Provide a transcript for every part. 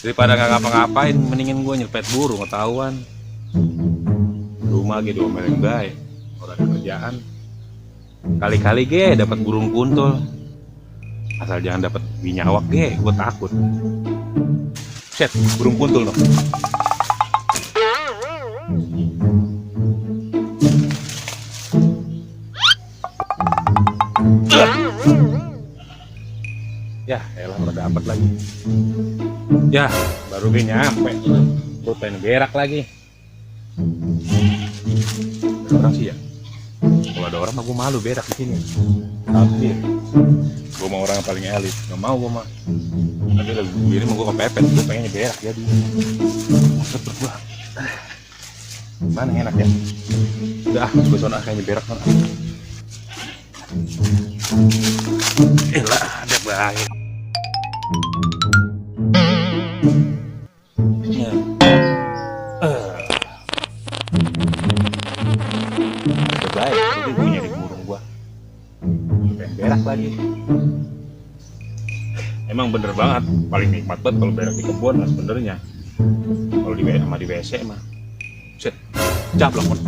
Daripada nggak ngapa-ngapain, mendingin gue nyepet burung ketahuan. Rumah gitu diomelin baik, orang ada kerjaan. Kali-kali ge dapat burung kuntul. Asal jangan dapat binyawak ge, gue takut. Set, burung kuntul dong. Ya, elah udah dapat lagi. Ya, baru gue nyampe. Gue pengen berak lagi. Ada orang sih ya? Kalau ada orang mah gue malu berak di sini. Tapi gue mau orang yang paling elit. Gak mau gue mah. Tapi kalau begini mau gue kepepet. Gue pengennya berak jadi. Maksud gue. Mana yang enak ya? Udah, gue sana kayaknya berak sana. Elah, ada baik. Baik, jadi gue nyari burung gua pengen berak lagi. Emang bener banget, paling nikmat banget kalau berak di kebun lah sebenernya. Kalau di sama di WC mah set, jablok pun.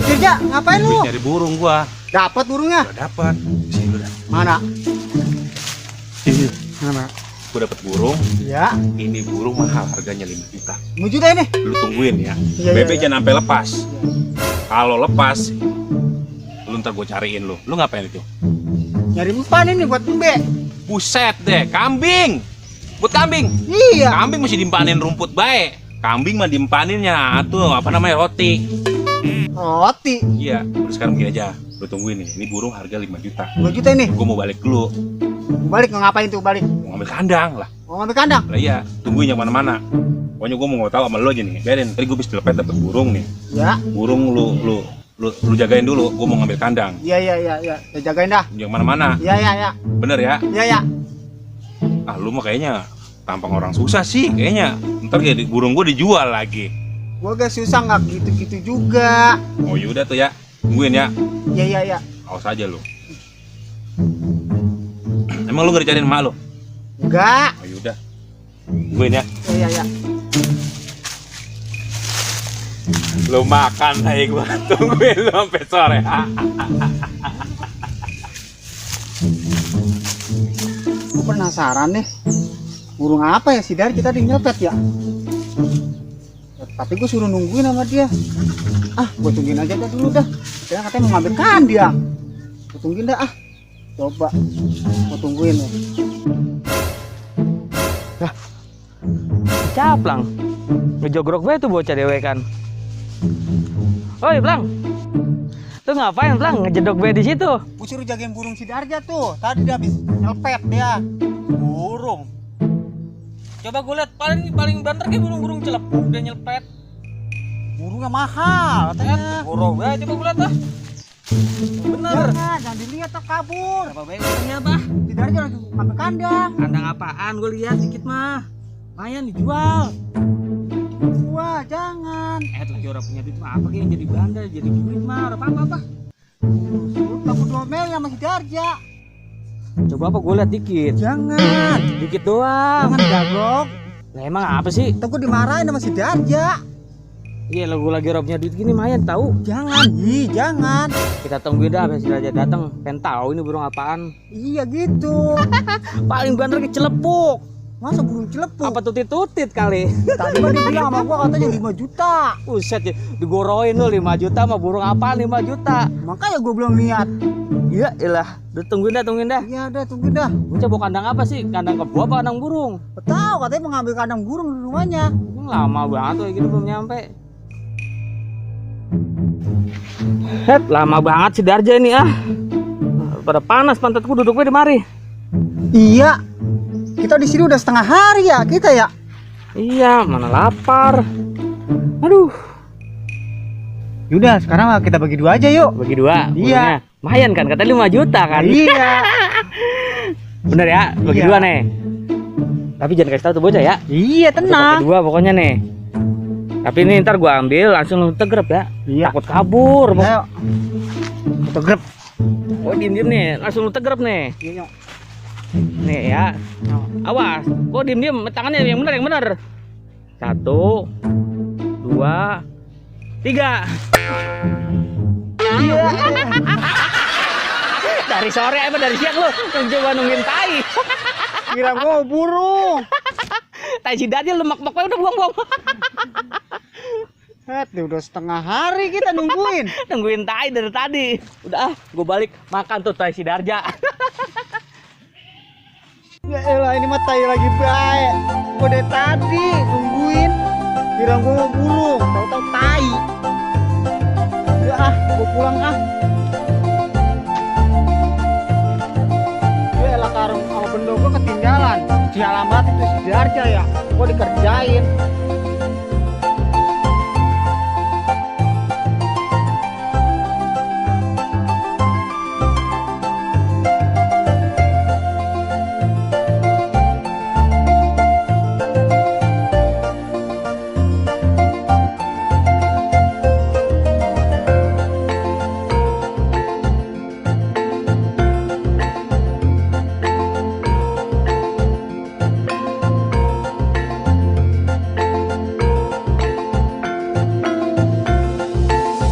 Kerja, ngapain lu? Nyari burung gua. Dapat burungnya? Udah dapat. Sini udah. Mana? Ini. Mana? Gua dapat burung. Ya. Ini burung mahal, harganya 5 juta. 5 juta ini? Lu tungguin ya. Iya, Bebe iya. jangan sampai lepas. Kalau lepas, lu ntar gua cariin lu. Lu ngapain itu? Nyari umpan ini buat mbe. Buset deh, kambing. Buat kambing. Iya. Kambing mesti dimpanin rumput baik. Kambing mah dimpaninnya tuh apa namanya roti. Roti. Iya, udah sekarang begini aja. Lu tungguin nih. Ini burung harga 5 juta. 5 juta ini. Gua mau balik dulu. Balik ngapain tuh balik? Mau ngambil kandang lah. Mau ngambil kandang? Lah iya, tungguin yang mana-mana. Pokoknya gua mau tahu sama lu aja nih. Biarin, tadi gua bisa dilepet dapet burung nih. Ya. Burung lu jagain dulu. Gua mau ngambil kandang. Iya. Ya jagain dah. Yang mana-mana. Iya. Bener ya? Iya. Ah, lu mah kayaknya tampang orang susah sih kayaknya. Ntar kayak burung gua dijual lagi. Gua gak susah nggak gitu-gitu juga. Oh yaudah tuh ya, tungguin ya. Iya. Awas aja lu. Emang lu gak dicariin emak lu? Enggak. Oh yaudah, tungguin ya. Iya. Lu makan aja gua tungguin lu sampai sore. Gua penasaran nih. Burung apa ya si Dari kita nyopet ya? Tapi gue suruh nungguin sama dia. Gue tungguin aja dah dulu dah. Dia katanya mau ngambil kandang. Gue tungguin dah Coba. Gue tungguin ya. Dah. Caplang. Ngejogrok gue tuh bocah dewe kan. Oi, Plang. Lu ngapain, Plang? Ngejedok gue di situ. Gue suruh jagain burung si Darja tuh. Tadi dia habis nyelpet dia. Burung. Coba gue lihat paling banter kayak burung-burung celepuk dia nyelpet. Burungnya mahal katanya. Burung gue coba gue lihat Bener. Jangan dilihat tuh kabur. Apa baik burungnya, Bah? Si Darja lagi ngambil kandang. Kandang apaan? Gue lihat dikit mah. Lumayan dijual. Wah, jangan. Lagi orang punya duit mah apa kayak jadi bandel, jadi duit mah apa? Lu takut domel sama si Darja. Coba apa gue lihat dikit. Jangan. Dikit doang. Jangan jablok. Lah emang apa sih? Takut dimarahin sama si Darja. Iya, lo gue lagi robnya duit gini lumayan tahu. Jangan. Jangan. Kita tungguin dah sampai si Raja datang. Pengen tahu ini burung apaan. Iya gitu. Paling banter ke celepuk. Masa burung celepuk? Apa tutit-tutit kali? Tadi mah dia bilang sama gua katanya 5 juta. Buset ya, digoroin lo 5 juta sama burung apaan 5 juta. Makanya gua belum lihat. Iya, ilah. Udah tungguin dah. Iya udah tunggu dah. Bocah bawa kandang apa sih? Kandang kebo apa kandang burung? Tahu katanya mau ngambil kandang burung di rumahnya. Lama banget kayak gini belum nyampe. Lama banget si Darja ini Pada panas pantatku duduknya di mari. Iya. Kita di sini udah setengah hari ya kita ya. Iya, mana lapar. Aduh. Yaudah, sekarang kita bagi 2 aja yuk. Bagi 2. Iya. Lumayan kan, kata 5 juta kan. Iya. Bener ya, bagi Iya. 2 nih. Tapi jangan kasih tahu tuh bocah ya. Iya, Bagi tenang. 2 pokoknya nih. Tapi ini ntar gua ambil langsung lu tegrep ya. Iya. Takut kabur. Ayo. Tegrep. Oh diem-diem nih, langsung lu tegrep nih. Iya. Nih ya. Awas, kok diem-diem tangannya yang bener. 1 2 3. Iya. Dari sore apa dari siang lu coba nungguin tai. Kira gua burung. Tai si Daniel lemak-lemaknya udah buang-buang. Udah setengah hari kita nungguin. Nungguin tai dari tadi. Udah gue balik makan tuh tai si Darja. Ya elah, ini mah tai lagi baik. Gua dari tadi nungguin. Kira gua mau burung, tahu-tahu tai. Ya gua pulang Ya elah, karung sama bendo gua ketinggalan. Sialan banget itu si Darja ya. Gua dikerjain.